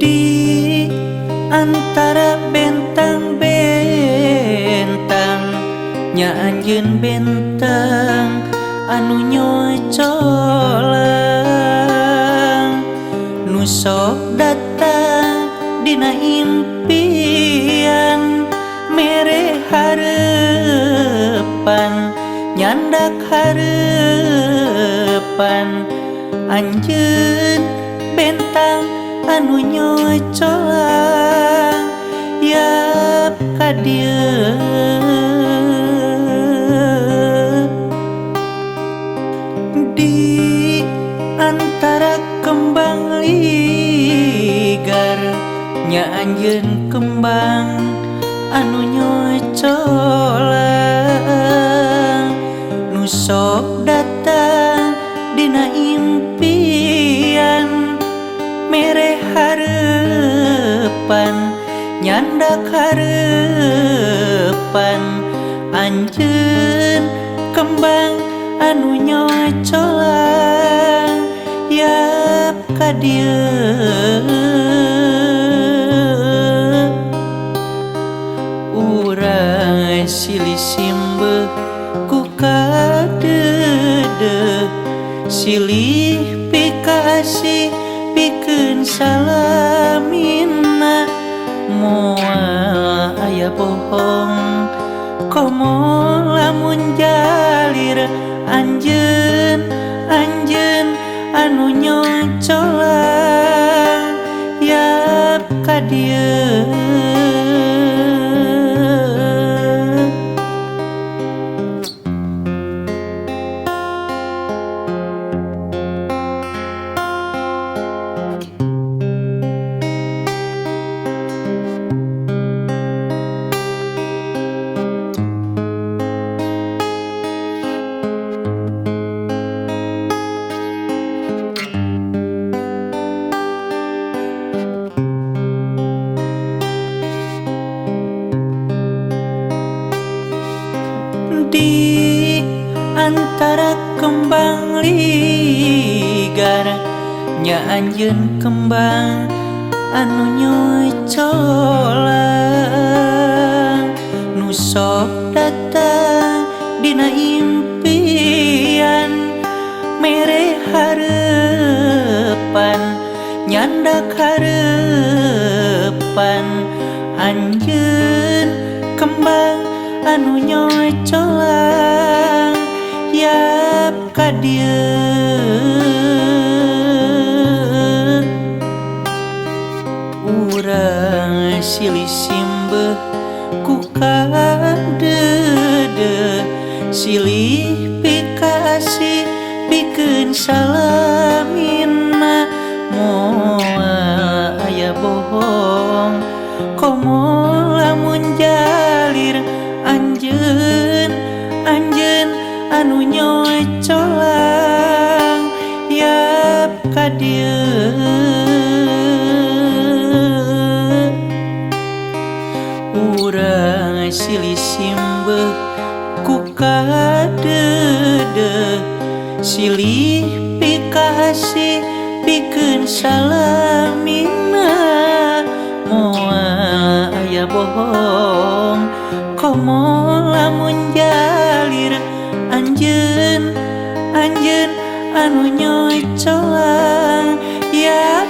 Di antara bentang-bentang nya anjeun bentang anu nyocolang nu sok datang dina impian mere harepan nyandak harepan anjeun bentang anu nyocolang yap ka dieu. Di antara kembang ligar nya anjeun kembang anu nyocolang nu sok datang dina impian mere harepan nyandak harepan anjeun kembang anu nyocolang yap ka dieu. Urang silih simbeuh ku kadeudeuh silih pikasih pikeun salamina moal aya bohong komo lamun jalir anjeun anjeun anu nyocolang yap ka dieu. Di antara kembang ligar nya anjeun kembang anu nyocolang nu sok datang dina impian mere harepan nyandak harepan anjeun kembang anu nyocolang yap ka dieu. Urang silih simbeuh ku kadeudeuh silih pikasih pikeun salamina moal aya bohong komo lamun jalir anjeun anjeun anu nyocolang yap ka dieu. Urang silih simbeuh ku kadeudeuh silih pikasih pikeun salamina moal aya bohong komo lamun jalir anjeun anjeun anu nyocolang yap.